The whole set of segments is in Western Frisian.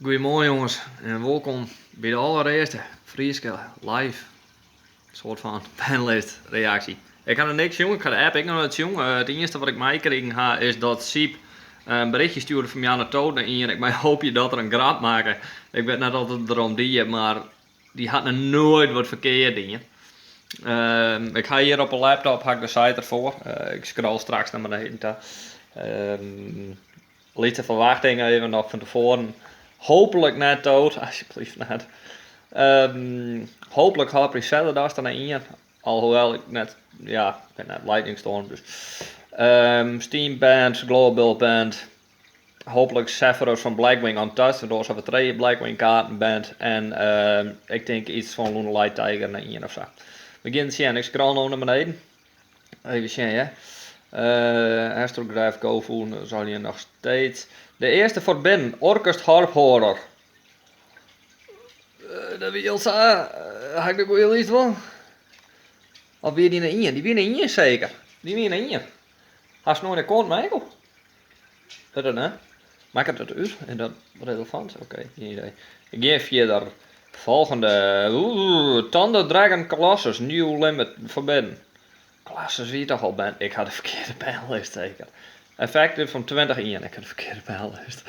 Goeiemoarn jonges en wolkom by de allerearste Fryske live soart fan banlist reaksje. Ik ha noch niks sjoen, ik ha de app ek noch net sjoen. It ienste wat ik meikrigen ha, is dat Syb in berichtje stjoerde fan Janne Toot nei ien. Ik mei hoopje dat er in grap makke. Ik wit net oft it derom die, mar dy hat noch noait wat ferkeard dien. Ik ha hjir op 'e laptop ha ik de site derfoar. Ik scroll straks nei beneden ta. Lytse ferwachting even noch fan tefoaren. Hooplik net Toad, alsjeblieft net. Hooplik Harpy Saturdays der nei ien. Alhoewel ik net, ja, ik wit net, Lightning Storm dus. Steam Band, Global Band. Hooplik Sephiroth fan Blackwing Untouched, want oars hawwe we trije Blackwing kaarten band. En ik tink iets fan Lunalight Tiger nei ien of sa. We gean it sjen, ik scroll no nei beneden. Even sjen, ja. Astrograph, Gofu, zal je nog steeds. De eerste Forbidden, Orcust Harp Horror. Dat wie al sa. Ha ik de goede list wol? Of wie dy nei ien? Dy wie nei ien seker. Dy wie nei ien. Hast noait in kont, Michael? Wurdt it net? Makket it út? Is dat relevant? Oké, gjin idee. Ik gean fierder. Folgjende. Oeh, Thunder Dragon Colossus, New Limit Forbidden. Colossus wie toch al band? Ik ha de ferkearde banlist seker. Effective fan 20-1. Ik ha de ferkearde banlist.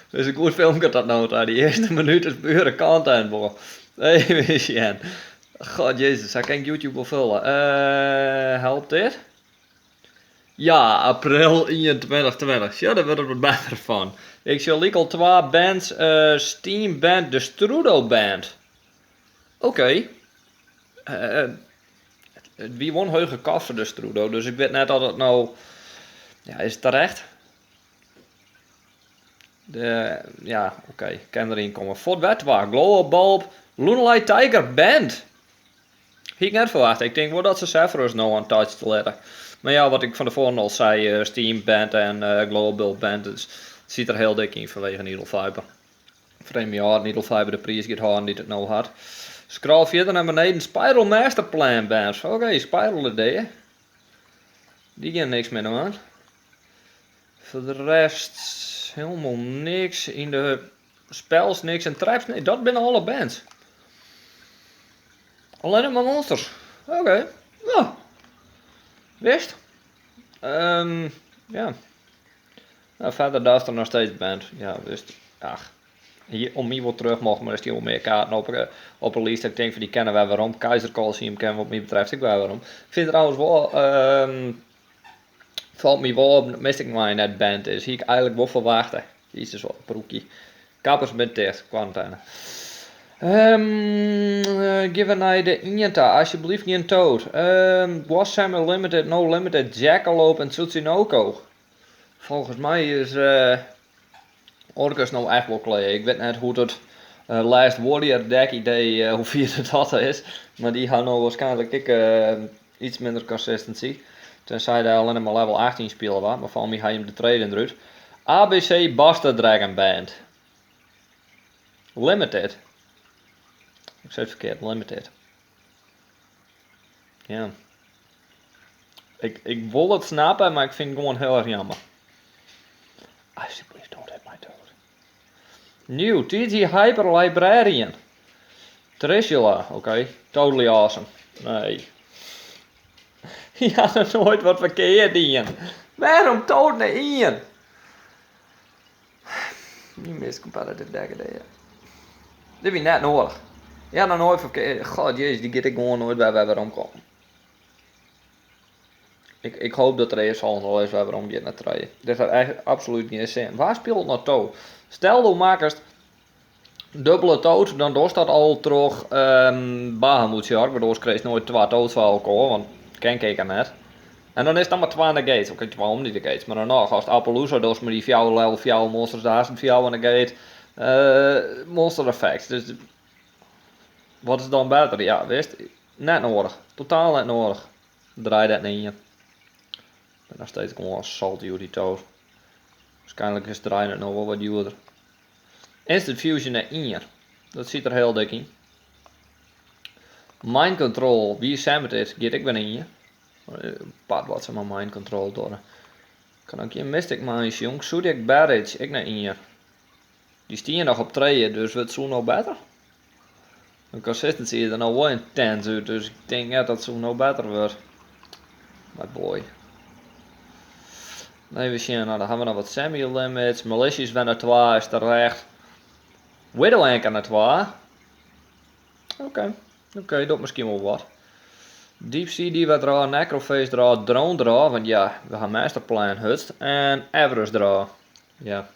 Dus in goed filmke tot no ta. Dy earste minút is pure content, boy. Even sjen. God Jezus, sa kin ik YouTube wol fulle. Helpt dit? Ja, april 2120. Ja, dêr wurdt it wat better fan. Ik sjoch lyk al twa bands. Steam Band, de Strudo Band. Oké. It wie wol in hege kost foar de Strudo, dus ik wit net oft it no. Ja, is it terecht? Ja, oké, kin deryn komme. Fuort wer twa. Glow Bulb, Lunalight Tiger Band. Hie ik net ferwachte. Ik tink wol dat se Sephiroth no untouched litte. Mar ja, wat ik fan tefoaren al sei, Steam Band en Glow Bulb Band, dus it sit der hiel dik yn fanwege Needle Fiber. Frame my ôf, Needle Fiber de priis giet hâlden dy't it no hat. Scroll fierder nei beneden. Spiral Master Plan Bands. Oké, Spiral idee. Dy gean niks mear dwaan. Foar de rest hielendal niks. Yn de spells niks en traps. Nee, dat binne alle bands. Allinnich mar monsters. Oké. Nou. Wist. Ja. Nou, verder daar is er nog steeds band. Ja, wist. Ach. Hier, om my wol terug mocht, mar der stean wol mear kaarten op de list. Ik tink fan dy kinne wer werom. Kaiser Coliseum ken wat my betreft ek wer werom. Ik fyn trouwens wol, falt my wol op dat Mystic Mine net band is. Hie ik eigentlik wol ferwachte. Dy is dus wol in broekje. Kappers binne ticht, quarantaine. Gean we nei de ien ta. Alsjeblieft gjin Toad. Boss Limited, No Limited, Jackalope en Tsuchinoko. Folgens my is Orcust no echt wol klear. Ik wit net hoe't it Last Warrior deck idee, hoe fier dat is. Mar dy ha no waarskynlik ek iets minder consistency. Tenzij der allinnich mar level 18 spile waard, mar foar my ha je him de treden derút. ABC Buster Dragon Band. Limited. Ik sei it ferkeard, Limited. Ja. Ik wol it snappe, mar ik fyn it gewoan hiel erch jammer. Alsjeblieft, don't hit my Toad. New, TG Hyper Librarian. Trishula, oké. Totally awesome. Nee. Ja, noch noait wat ferkeard dien. Wêrom Toad nei ien? You missed competitive deck idee. Dit wie net nedich. Ja, noch noait ferkeard. God, jezus, dy giet ek gewoan noait wer weromkommen. Ik hoop dat der earst al noch ris wer werom giet nei trije. Dit hat echt absolút gjin sin. Wa spilet noch Toad? Stel do makkest dubbele Toad, dan dochst dat al troch Bahamut Shark, want oars krijst noait twa Toads foar elkoar, want ken ik net. En dan is it dan mar twa negates. Oké, twa om dy negates, mar dan noch, ast Appaloosa dochst mei dy fjouwer level fjouwer monsters, daar is fjouwer negate monster effects. Dus wat is dan better? Ja, wist, net nedich. Totaal net nedich. Draai dat net yn. Ik bin noch steeds gewoan salty oer dy Toad. Waarskynlik is draaien it no wol wat djoerder. Instant Fusion nei ien. Dat sit der hiel dik yn. Mind Control, wie Samet is, giet ek wer nei ien. Part wat se mei Mind Control dogge. Kan ek gjin Mystic Mine sjoen. Zodiac Barrage, ek nei ien. Dy stie noch op trije, dus wurdt soe no better? De consistency is der no wol intens út, dus ik tink net dat soe no better wurdt. My boy. Even sjen, nou, dan ha we noch wat semi-limits. Malicious wer nei twa is terecht. Widow Anchor nei twa. Oké, oké, docht miskien wol wat. Deep Sea Diva derôf, Necroface derôf, Drone derôf, want ja, we ha Masterplan hutst. En Everest derôf. Ja.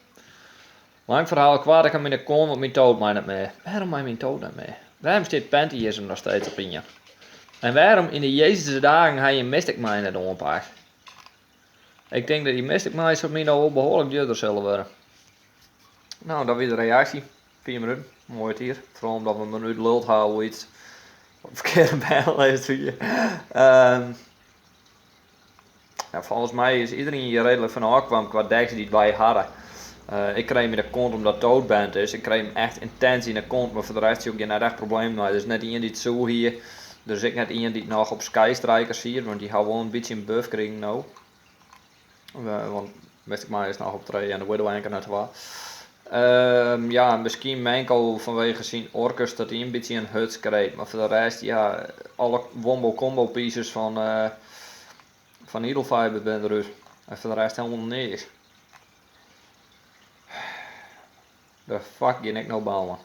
Lang ferhaal koart, ik ha myn kont, want myn Toad mei net mear. Wêrom mei myn Toad net mear? Wêrom stiet Pantheism noch steeds op ien? En wêrom yn de Jezus dagen ha je Mystic Mine net oanpakt? Ik tink dat dy Mystic Mines foar my no wol behoarlik djurder sille wurde. No, dat wie de reaksje. 4 minuten, moaie tiid. Foaral omdat we in minuut luld ha oer iets wat ferkearde banlist wie. Ja, folgens my is iedereen hjir reedlik fan ôfkwam kwa decks dy't wy hadden. Ik kreeg him yn de kont omdat Toad band is. Ik kreeg him echt intens yn de kont, mar foar de rest sjoch ik hjir net echt problemen mei. Der is net ien dy't soe hie. Der is ek net ien dy't noch op Sky Striker siet, want dy ha wol in bytsje in buff krigen no. Want Mystic Mine is noch op 3 en de Widow Anchor net twa. Ja, miskien Menko fanwege syn Orcust dat hy in bytsje in huts kreeg. Mar foar de rest, ja, alle wombo combo pieces fan Needle Fiber binne derút. En foar de rest helemaal niks. De fuck gean ik no bouwen?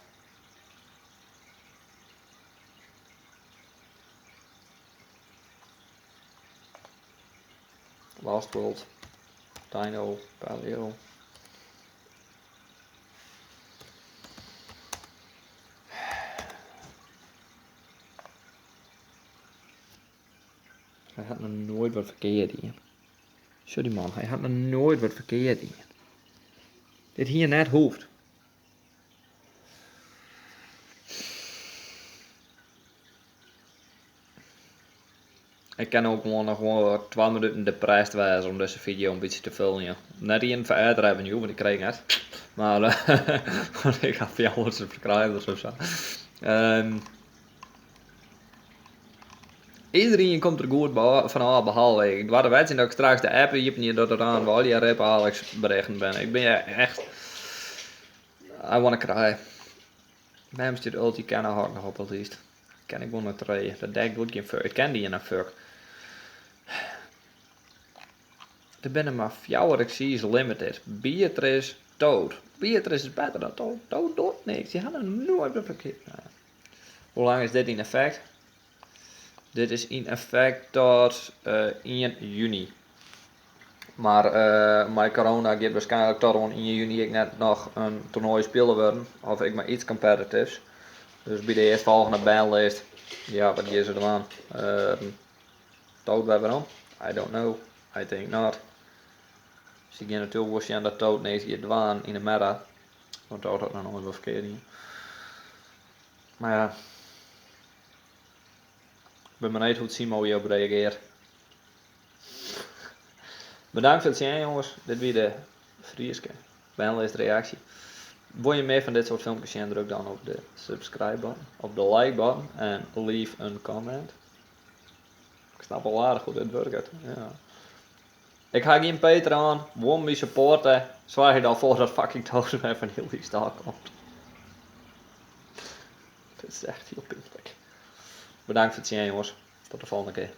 Lost World, Dino, Paleo. Hy hat noch noait wat ferkeard dien. Sjoch dy man, hy hat noch noait wat ferkeard dien. Dit hie net hoefd. Ik kin ook gewoan noch wol 2 minuten depressed wêze om dizze fideo in bytsje te fuljen. Net ien foar ad revenue, want ik kreeg net. Mar want ik ha 4 subscribers of sa. Iedereen komt der goed fan ôf, behalve ik. Ik doar te wedzjen dat ik straks de app iepenje dat it aan al die Rip Alex berichten binne. Ik bin echt... I wanna cry. Wêrom stiet Ulti Cannahawk noch op de list? Ken ik wol nei trije. Dat deck doet gjin fuck. Ik ken dy in fuck. Der binne mar 4 Xyz limited. Beatrice, Toad. Beatrice is better dan Toad. Toad docht niks. Die hadden nooit meer verkeerd. Nou ja. Hoe lang is dit yn effect? Dit is yn effect tot 1 juni. Mar mei corona giet waarskynlik tot oan 1 juny ek net noch in toernoai spile wurden. Of ek mar iets competitives. Dus by de earstfolgjende banlist, ja, wat gean se dwaan? Toad wer werom? I don't know. I think not. Se gean natuerlik wol sjen dat Toad niks giet dwaan yn de meta. Want Toad hat noch noait wat ferkeard dien. Mar ja. Ik bin benijd hoe't Simo hjirop reagearret. Bedankt foar it sjen jonges. Dit wie de Fryske banlist reaksje. Wol je mear fan dit soart filmkes sjen, druk dan op de subscribe button, op de like button en leave in comment. Ik snap al aardich hoe dit wurket. Ja. Ik ha gjin Patreon, wol my supporte, soargje dan foar dat fucking Toad wer fan die list ôfkomt. Dit is echt hiel pynlik. Bedankt foar it sjen jonges. Tot de folgjende kear.